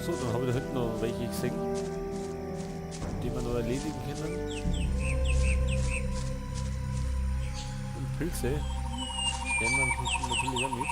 So, dann habe ich da hinten noch welche gesehen, die wir noch erledigen können. Und Pilze nehmen wir natürlich auch mit.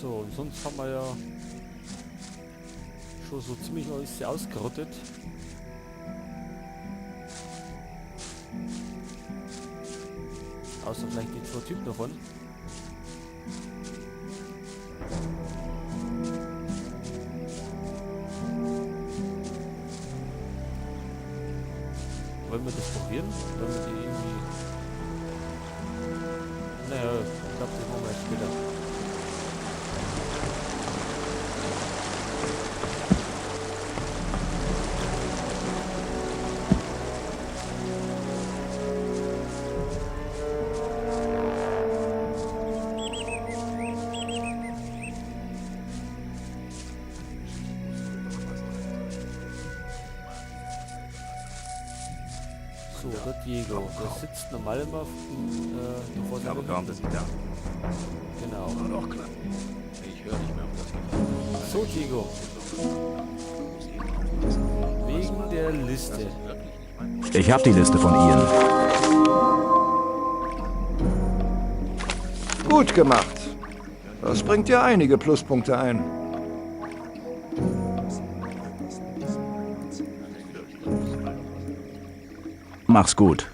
So, und sonst haben wir ja schon so ziemlich alles ausgerottet. Außer vielleicht die zwei Typen davon. Wollen wir das probieren? Wollen wir die irgendwie... Naja, ich glaub, das machen wir erst später. So, der Diego, der sitzt normal immer auf dem, davor Ich glaube seinem kaum, dass ich da. Genau. War doch klar. Ich höre nicht mehr auf das Gefühl. So, Diego. Wegen der Liste. Ich hab die Liste von Ian. Gut gemacht. Das bringt dir einige Pluspunkte ein. Mach's gut.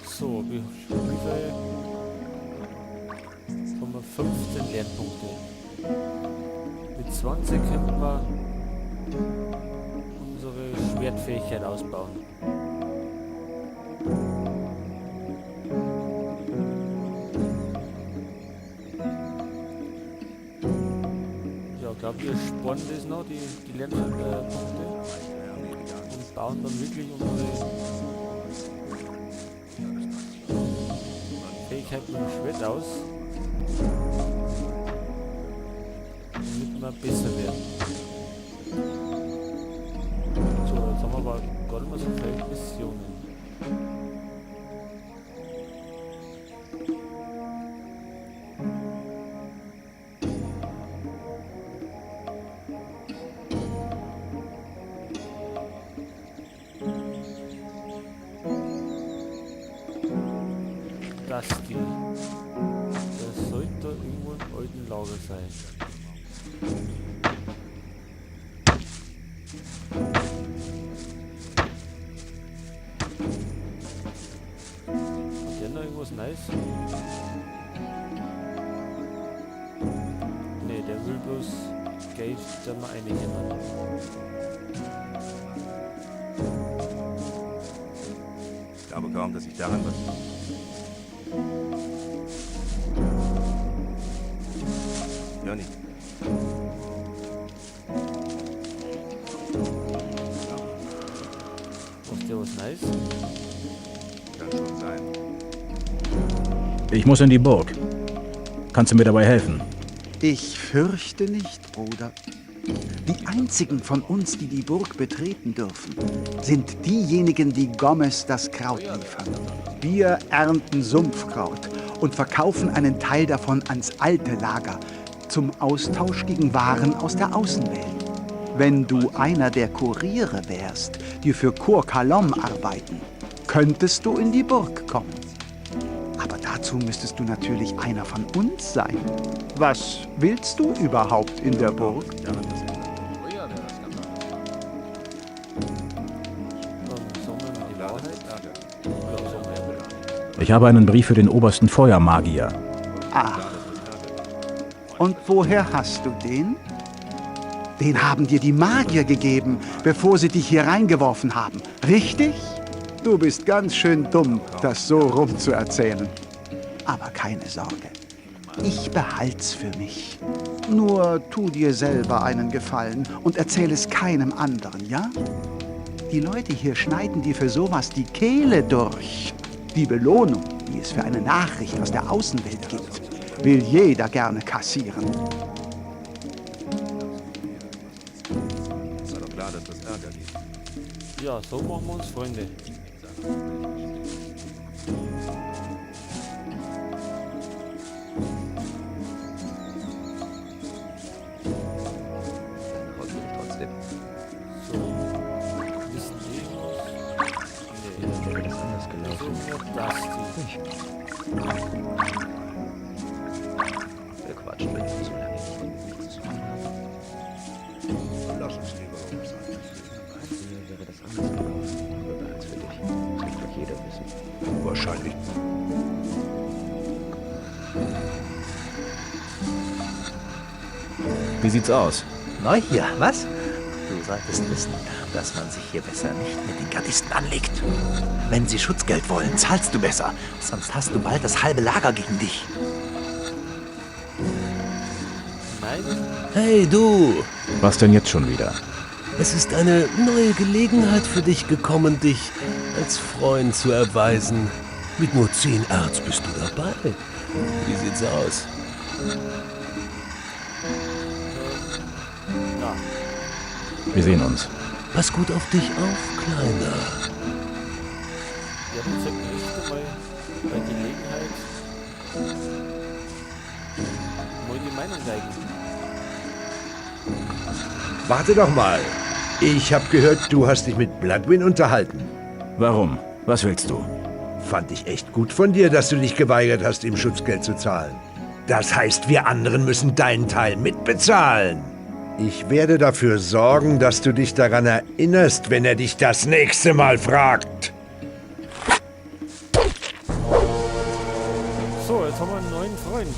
So, wie viel haben wir? 15 Lernpunkte. Mit 20 könnten wir unsere Schwertfähigkeit ausbauen. Ja, ich glaub, wir sparen das noch, die Lernpunkte. Und bauen dann wirklich unsere Fähigkeit mit dem Schwert aus, damit wir besser werden. So, jetzt haben wir aber gar nicht mehr so viele Missionen. Dusty. Das sollte da irgendwo im alten Lager sein. Hat der noch irgendwas Nice? Ne, der will bloß Geld, da mal reinkommen. Ich glaube kaum, dass ich daran was... Johnny. Was der was nice? Kann schon sein. Ich muss in die Burg. Kannst du mir dabei helfen? Ich fürchte nicht, Bruder. Die einzigen von uns, die die Burg betreten dürfen, sind diejenigen, die Gomez das Kraut liefern. Wir ernten Sumpfkraut und verkaufen einen Teil davon ans alte Lager, zum Austausch gegen Waren aus der Außenwelt. Wenn du einer der Kuriere wärst, die für Cor Kalom arbeiten, könntest du in die Burg kommen. Aber dazu müsstest du natürlich einer von uns sein. Was willst du überhaupt in der Burg? Daran was ändern. Früher wäre das ganz anders. Dann sagen wir mal die Klar, dass Wahrheit. es Ärger gibt. Ja, sagen wir. Ich habe einen Brief für den obersten Feuermagier. Ach. Und woher hast du den? Den haben dir die Magier gegeben, bevor sie dich hier reingeworfen haben. Richtig? Du bist ganz schön dumm, das so rumzuerzählen. Aber keine Sorge. Ich behalt's für mich. Nur tu dir selber einen Gefallen und erzähl es keinem anderen, ja? Die Leute hier schneiden dir für sowas die Kehle durch. Die Belohnung, die es für eine Nachricht aus der Außenwelt gibt, will jeder gerne kassieren. Es war doch klar, dass das Ärger gibt. Ja, so machen wir uns Freunde. Deine Haut will ich trotzdem. So. Wissen die irgendwas? Nee. Früher wäre das anders gelaufen. So, nur das Ding. Wir quatschen mit ihm, solange ich mit nichts zu tun habe. Lass uns lieber über was anderes reden. Früher wäre das anders gelaufen. Aber behalt's für dich. Das wird doch jeder wissen. Wahrscheinlich. Wie sieht's aus? Neu hier, was? Du solltest wissen, dass man sich hier besser nicht mit den Gardisten anlegt. Wenn sie Schutzgeld wollen, zahlst du besser. Sonst hast du bald das halbe Lager gegen dich. Nein. Hey du! Was denn jetzt schon wieder? Es ist eine neue Gelegenheit für dich gekommen, dich als Freund zu erweisen. Mit nur 10 Erz bist du dabei. Wie sieht's aus? Na. Wir sehen uns. Pass gut auf dich auf, Kleiner. Ja, dann sollten wir echt einmal bei Gelegenheit mal die Meinung geigen. Warte doch mal. Ich habe gehört, du hast dich mit Bloodwyn unterhalten. Warum? Was willst du? Fand ich echt gut von dir, dass du dich geweigert hast, ihm Schutzgeld zu zahlen. Das heißt, wir anderen müssen deinen Teil mitbezahlen. Ich werde dafür sorgen, dass du dich daran erinnerst, wenn er dich das nächste Mal fragt. So, jetzt haben wir einen neuen Freund.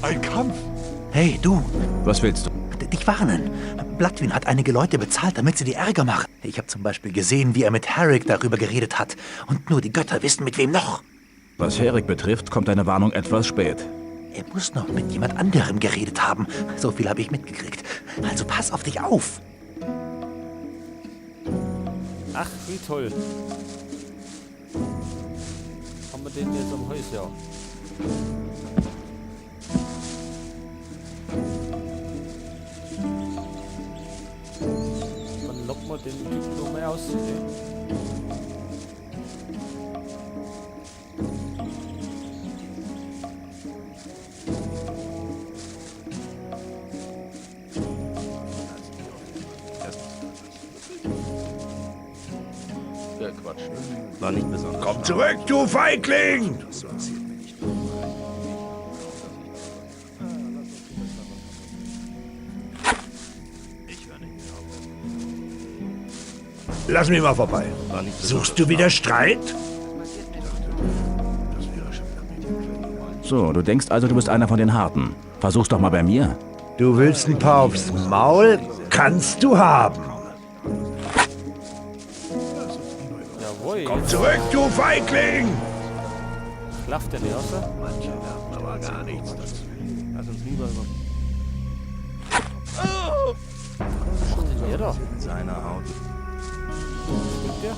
Ein Kampf! Hey, du! Was willst du? Dich warnen. Bloodwyn hat einige Leute bezahlt, damit sie dir Ärger machen. Ich habe zum Beispiel gesehen, wie er mit Herrick darüber geredet hat. Und nur die Götter wissen, mit wem noch. Was Herrick betrifft, kommt deine Warnung etwas spät. Er muss noch mit jemand anderem geredet haben. So viel habe ich mitgekriegt. Also pass auf dich auf. Ach, wie toll. Haben wir den jetzt am Hals, ja. Dann locken wir den Typen nochmal aus. Ne? Der Quatsch. War nicht besonders. Komm zurück, du Feigling! Lass mich mal vorbei. War nicht Suchst du wieder Streit? So, du denkst also, du bist einer von den Harten. Versuch's doch mal bei mir. Du willst ein paar aufs Maul? Kannst du haben. Jawohl. Komm zurück, du Feigling! Klafft der nicht aus? Aber gar nichts. Lass uns lieber über Der da. seine Haut. Springt der?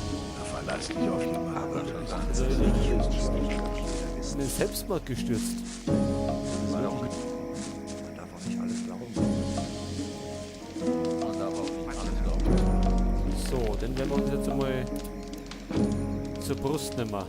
Verlass dich auf jemanden. Also in den Selbstmord gestürzt. Man darf auch nicht alles glauben. Man darf auch nicht alles glauben. So, den werden wir uns jetzt einmal zur Brust nehmen.